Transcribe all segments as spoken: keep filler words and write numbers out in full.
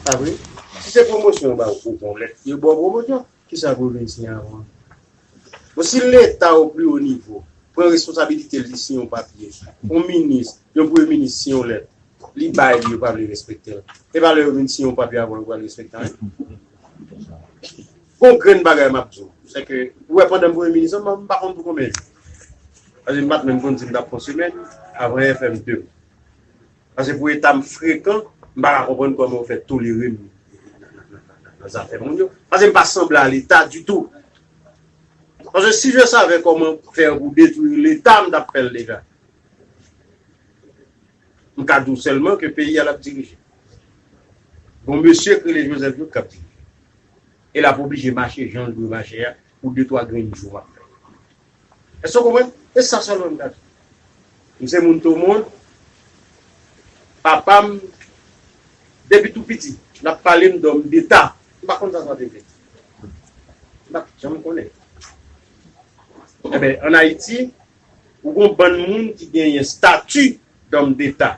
Pa vre? Si se pwomosyon yo ba w, ou gon lèt, yo ba w pwomosyon. Kisa pou w vin siyen avan? Bon, si Leta o pli wo nivo pran responsabilite l, li siyen yon papye, yon minis, yon premye minis siyen yon lèt, li bay li, yo pa vle respekte l. E pa lè yo vin siyen yon papye avan yo pral respekte anyen. Gon grenn bagay m ap di w, se ke, ou wè, pandan m premye minis, m, m pa konn pou konbyen jou. Paske m pa t menm konn si m t ap fè yon semèn avan F M de. Paske pou eta m frekan, m pa ka konprann kòman yo fè tolere m nan zafè moun yo. Paske m pa sanble a Leta ditou. Paske si je savais comment faire pou detwi Leta, m t ap fè l deja. M ka di w sèlman ke peyi a l ap dirije. Gon mesye k rele Joseph Jouthe k ap dirije. E l ap oblije mache jan l dwe mache a pou de twa grenn jou m ap fè. Èske w konprann? E sa sèlman m ka di. M se moun Tomond. Papa m, depi tou piti, l ap pale m dòm deta. M pa konn sa sa te vle di. M pa t janm konnen. Enben, ann Ayiti, ou gon bann moun ki genyen stati dòm deta.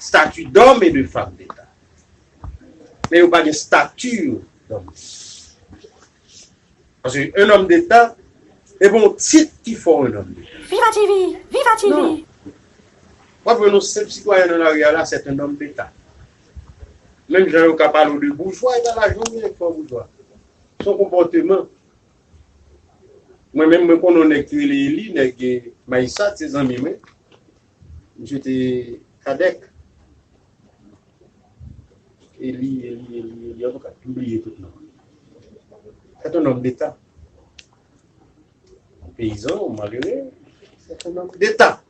Stati dòm e de fanm deta. Men yo pa gen stati dòm deta. Paske un homme d'État, e bon tit ki fè w un homme d'État. Viva T V! Viva T V! Non. W ap wè yon senp sitwayen nan lari a la, c'est un homme d'État. Menm jan yo ka pale w de boujwa, e pa lajan w gen k fè w boujwa. Se yon konpòteman. Mwen menm, mwen konnen yon nèg ki rele Eli, nèg, eh, Mayisat, se zanmi mwen. Misye te kadèk. Eli, Eli, Eli, Eli, antouka, m bliye tout non. C'est un homme d'État. Peyizan, malere, c'est un homme d'État.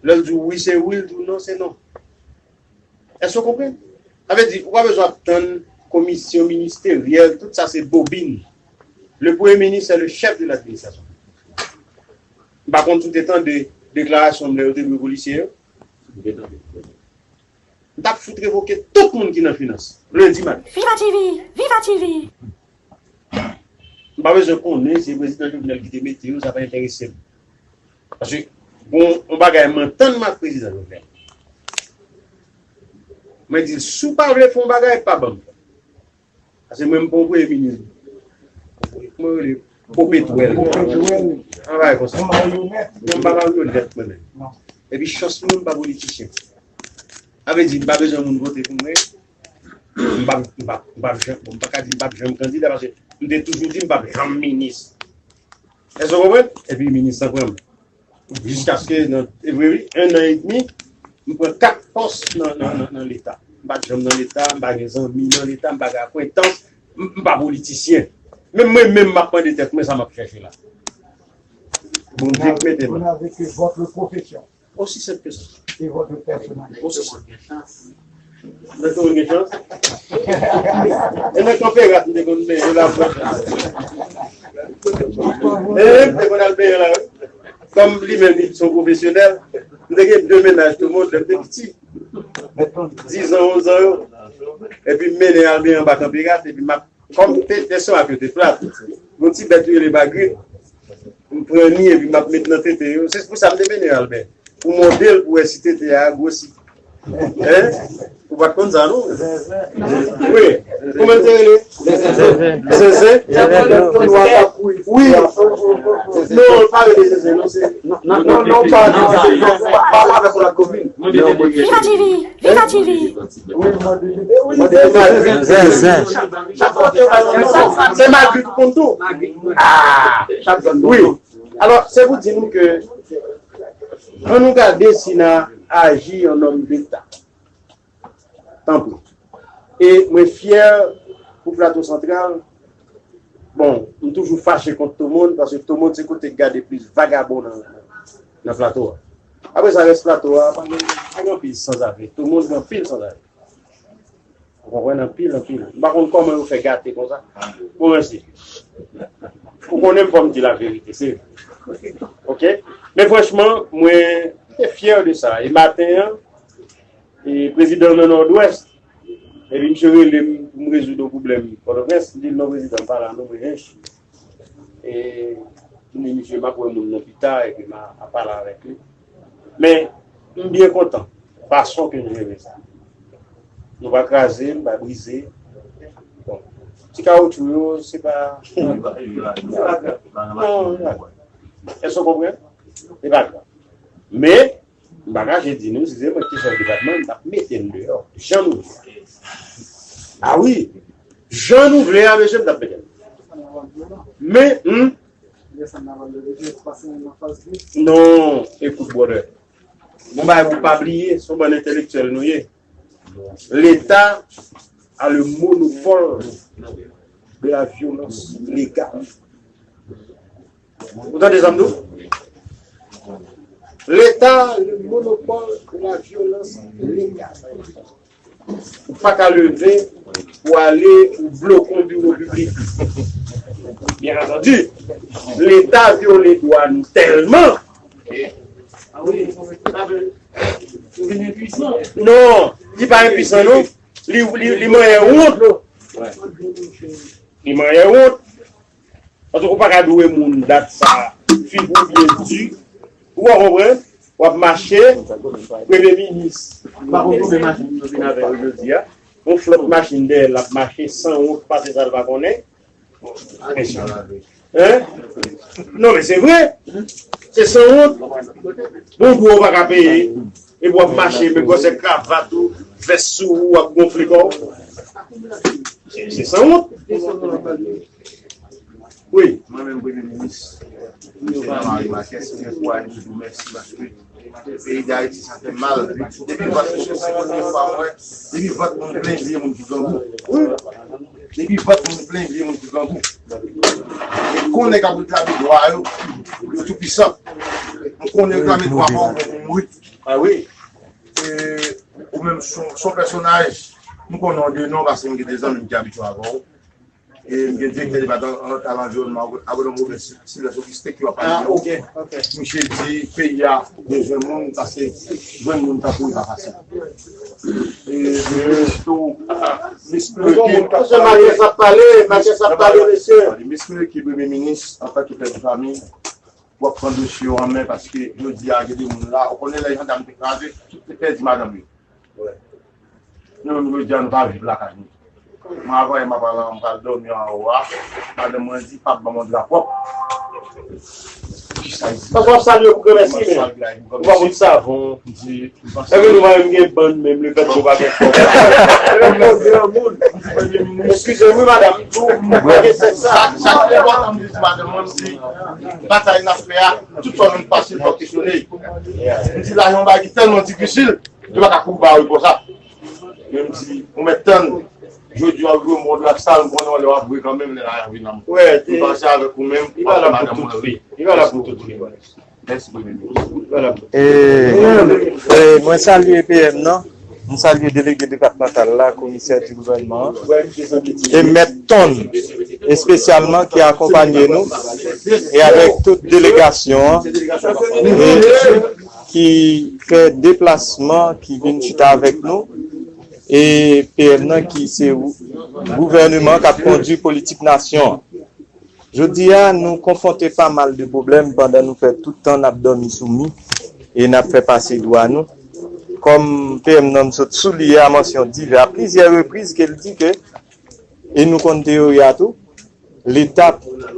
Lè l di w wi, se wi, l di w non, se non. Èske w konprann? Sa vle di, ou pa bezwen ap tann komisyon ministeryèl, tout sa se bobin. Le Premier ministre, c'est le chef de l'administration. M pa konn si w te tande deklarasyon m lè yo te dwe polisye yo. M t ap fout revoke tout moun ki nan finans. Lendi maten. Viva T V! Viva T V! M pa bezwen konnen se prezidan Jovenel ki te mete yo, sa pa enterese m. Paske, bon, yon bagay m antann m ak prezidan Jovenel. Mwen di l, si w pa vle fè yon bagay, pa ban m fè. Paske mwen, m pa yon premye minis. Kòman yo rele? Popetwèl. Popetwèl. Yon bagay konsa. Yon maryonèt. Non, m pa maryonèt, mwen menm. Non. Epi chans mwen, m pa politisyen. Sa vle di, m pa bezwen moun vote pou mwen. M pa, m pa, m pa janm, bon, m pa ka di m pa janm kandida, paske m te toujou di m pa janm minis. Èske w konprann? Epi minis lan pran m. Jiskaske nan, e vre wi, en an edmi, m pran kat pòs nan, nan, nan, nan Leta. M pa t janm nan Leta, m pa gen zanmi nan Leta, m pa gen akwentans, m, m pa politisyen. Menm mwen menm, m ap mande tèt mwen sa m ap chèche la. Bondye k mete m la. Vous n'avez que votre profession. Aussi simple que ça. Et votre personnalité. Aussi simple. Nan tou gen chans. E nan kanpe rat m te konn benyen la. E m te konn al benyen la wi. Kòm li menm li se yon pwofesyonèl, m te gen de mennaj tou moun lè m te piti. Dizan, onzan yo. Epi m mennen al benyen anba kanpe rat, epi m ap Kòm te, tete yo te plat, yon ti bèt yo rele magrit, m pran ni epi m ap met nan tete yo. Se pou sa m te mennen Albè. Pou mòde l, pou wè si tete a gwosi. Hein? Ou pa t konn sa, non? Wi. Kòman l te rele? Zenzen. Zenzen? Wi. Non, l pa rele Zenzen, non, se. Non, non, non, pa, non, pa, pa avèk yon lòt komin. Viva T V! Viva T V! Wi, mande li. Wi, mande li. Zen, zen. Se Magrit ou konn tou. Ah, wi. Alò, se pou di nou ke, ann nou gade si n a aji an nonm deta. Tanpri. E mwen fyè pou Plato Santral. Bon, m toujou fache kont Tomond, paske Tomond se kote k gade plis vagabon nan, nan plato a. Apre sa, rès plato a, pa gen, pa gen anpil sanzave. Tomond gen anpil sanzave. Ou konprann? Anpil, anpil. M pa konn kòman yo fè gate konsa. Bon, mèsi. Ou konnen m fò m di laverite, se vre. Oke? Men franchman, mwen te fyè de sa. E maten an, e prezidan nan Nòdwès, epi misye rele m pou m rezoud yon pwoblèm Pòtoprens, m di l, "Non, prezidan, m pa la non, mwen hench." E m di misye, "M ap wè moun nan pita, epi m a, a pale avèk li." Men, m byen kontan fason ke n jere sa. Nou pa kraze, nou pa brize. Bon. Ti kawotchou yo, se pa. Non, non. Èske w konprann? Se pa grav. Men, m pa kache di nou, si se mwen ki te chèf depatman, m t ap mete n deyò. Jan nou vle a. A wi. Jan nou vle a, mesye, m t ap mete n. Men, hmm? Non, ekout, brother. Bon bagay pou pa bliye, se yon bann entelektyèl nou ye. Leta a le monopole de la violence légale. Ou tande sa m di w? Leta a le monopole de la violence légale. Ou pa ka leve pou ale ou bloke yon biwo piblik. Byen antandi, Leta vyole dwa nou tèlman. Non, li pa enpwisan, non. Li, li, li manyen wont. Li manyen wont. Paske ou pa ka dwe moun dat sa, figi w byen di. Ou pa konprann? W ap mache, premye minis, pa konn konbyen machin yo vin avè yo jodi a. Yon flòt machin dèyè l ap mache san wont, pase sa l pa konnen. Hein? Non, men se vre. Se san wont. Bon, dwa w pa ka peye. Epi w ap mache, men kòsè kravat ou, vès sou ou, w ap gonfle kò w. Se, se san wont. Wi. Mwen menm, Premye Minis, Michel Jean-Marie Marquez, mwen fò a di w mèsi paske peyi Dayiti sa fè mal. Depi vant mwen, se premye fwa mwen, depi vant mwen plen vye moun ki grangou. Depi vant mwen plen vye moun ki grangou. E konnen k ap reklame dwa yo, yo tou pwisan. M konnen reklame dwa pa w, ou mouri. A wi. E, ou menm, son, son pèsonaj, m konnen w de non paske m gen de zanmi m ki abitye avè w. E m gen direktè depatmantal anviwònman, Abonam Robert Sil-, Silvès Augustin ki w ap pale de ou. Misye di peyi a bezwen moun, paske jwenn moun tankou w pa fasil. E m espere ke, m espere ke, m espere ke Premye Minis, antanke pè de fanmi, w ap pran dosye yo an men, paske jodi a, gen de moun la, ou konnen lè jandam te kraze, tout te pèdi madanm yo. Nou menm, jodi a, nou pa viv lakay nou. Mwen, avan yè, m ap al, m pral dòmi anwo a. Madanm mwen di, "Pap, ban m yon dra pwòp." Kisa l di? Paske w ap salye pou granmèsi, men ou pa pote savon. Epi nou pa menm gen bann, menm le fèt ke w pa gen kòb. Eskize m wi, madanm, m tou, m gen sèk sa. Sa, sa ki enpòtan, m di madanm mwen, m di, batay n ap fè a, tout sa nou pase, fòk kesyone. M di, la, yon bagay ki tèlman difisil, yo pa ka kouri ba wi konsa. Men m di, ou mèt tann, jodi a, ou jwe mòd la sal, m konnen lè w ap jwe kanmenm, lè la vin nan mwen. M panse avèk ou menm, w ap fè madanm mwen ri. Li pa la pou tout vi. Mèsi, Premye Minis. E, e, mwen salye P M nan, mwen salye delege depatmantal la, komisè di gouvènman an, e mèt Ton, espesyalman ki akonpanye nou, e avèk tout delegasyon an, e ki fè deplasman, ki vin chita avèk nou, e P M nan ki se gouvèneman k ap kondui politik nasyon an. Jodi a, nou konfwonte pa mal de pwoblèm pandan nou fè tout tan n ap dòmi sou mi e n ap fè pase dwa nou. Kòm P M nan m sot souliye a mansyon divè a plizyè repriz ke l di ke, e nou konn teyori a tou, Leta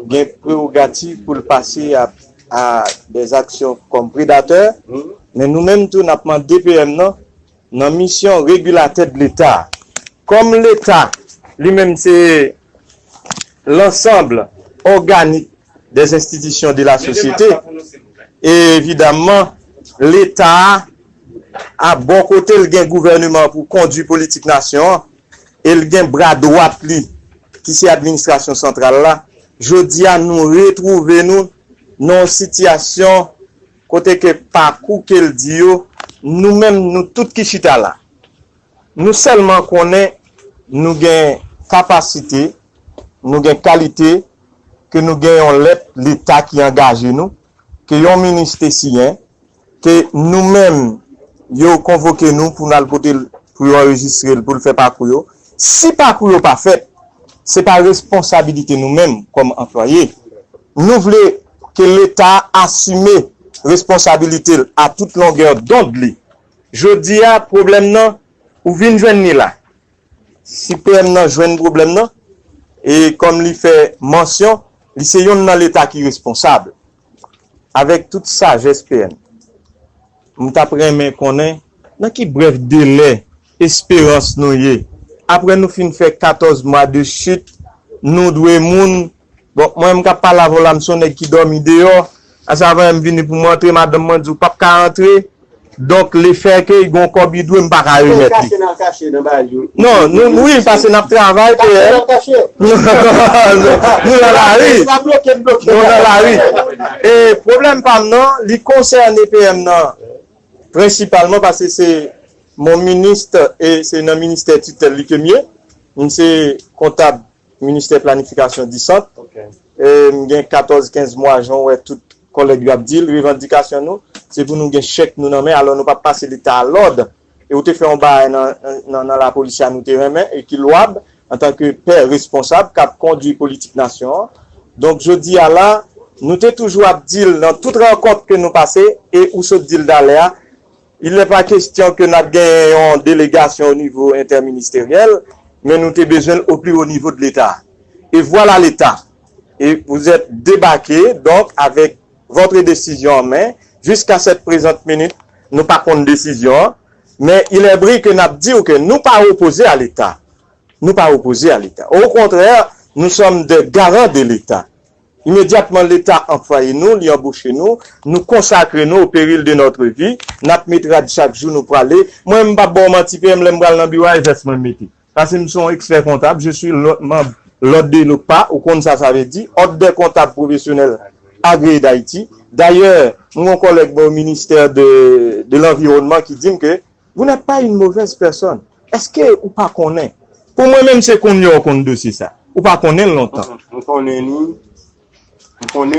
gen prewogativ pou l pase a, a dèzaksyon kòm predatè, men nou menm tou n ap mande P M nan, nan misyon regilatè de Leta, kòm Leta li menm se l'ensemble organique des institutions de la société, e evidaman, Leta a, a bò kote l gen gouvèneman pou kondui politik nasyon an, e l gen bra dwat li, ki se administrasyon santral la. Jodi a, nou retwouve nou nan yon sitiyasyon kote ke pakou ke l di yo, nou menm, nou tout ki chita la, nou sèlman konnen nou gen kapasite, nou gen kalite, ke nou gen yon lèt Leta ki angaje nou, ke yon minis te siyen, ke nou menm, yo konvoke nou pou n al pote l, pou yo anrejistre l, pou l fè pakou yo. Si pakou yo pa fèt, se pa responsabilite nou menm kòm anplwaye. Nou vle ke Leta asime responsabilite l a tout longè dond li. Jodi a, pwoblèm nan, ou vin jwenn li la. Si P M nan jwenn pwoblèm nan, e kòm li fè mansyon, li se yonn nan Leta ki responsab. Avèk tout sajès P M, m t ap renmen konnen nan ki brèf delè esperans nou ye. Apre nou fin fè katòz mwa de chit, nou dwe moun. Bon, mwen m k ap pale avè w la, m se yon nèg ki dòmi deyò. Asa avan m vini pou m antre, madanm mwen di w p ap ka antre. Donk, lefètke l gen yon kòb li dwe, m pa ka remèt li. Kache nan kache nan bagay yo. Non, nou, wi, paske n ap travay, P M. Kache nan kache. Nou nan lari. Nou nan lari. E pwoblèm pa m nan, li konsène P M nan prensipalman paske se mon ministre e se nan ministè titèl li ke m ye. M se kontab ministè planifikasyon di sant. E m gen katòz kenz mwa, jan w wè tout kòlèg yo ap di l, revandikasyon nou, se pou nou gen chèk nou nan men, alò nou p ap pase Leta a lòd. E ou te fè yon bagay nan, nan, nan lapolis la nou te renmen e ki lwab antanke pè responsab k ap kondui politik nasyon an. Donk, jodi a la, nou te toujou ap di l nan tout rankont ke nou pase, e ou sot di l talè a, il n'est pas question ke n ap genyen yon delegasyon o nivo entèministeryèl, men nou te bezwen l o pli o nivo de Leta. E vwala Leta. Et vous êtes débarqué, donc, avec votre décision en main. Jusqu'à cette présente minute, nou pa konn desizyon an. Men il est vrai que n ap di w ke nou pa opoze a Leta. Nou pa opoze a Leta. Au contraire, nous sommes des garants de Leta. Imedyatman, Leta anplwaye nou, li anboche nou, nou konsakre nou au péril de notre vie, n ap met rad chak jou nou prale. Mwen, m p ap ba w manti, P M, lè m pral nan biwo a, e vès mwen m mete. Paske m se yon ekspè kontab, je suis l'o- manm l'ordre de l'OCPA, ou konn sa sa vle di, Ordre des comptables professionnels agréés d'Haïti. Dayè, m gen yon kòlèg mwen o ministè de, de l'environnement ki di m ke vous n'êtes pas une mauvaise personne. Èske ou pa konnen? Pou mwen menm, se kounye a w konn dosye sa. Ou pa konnen l lontan. M konnen li. M konnen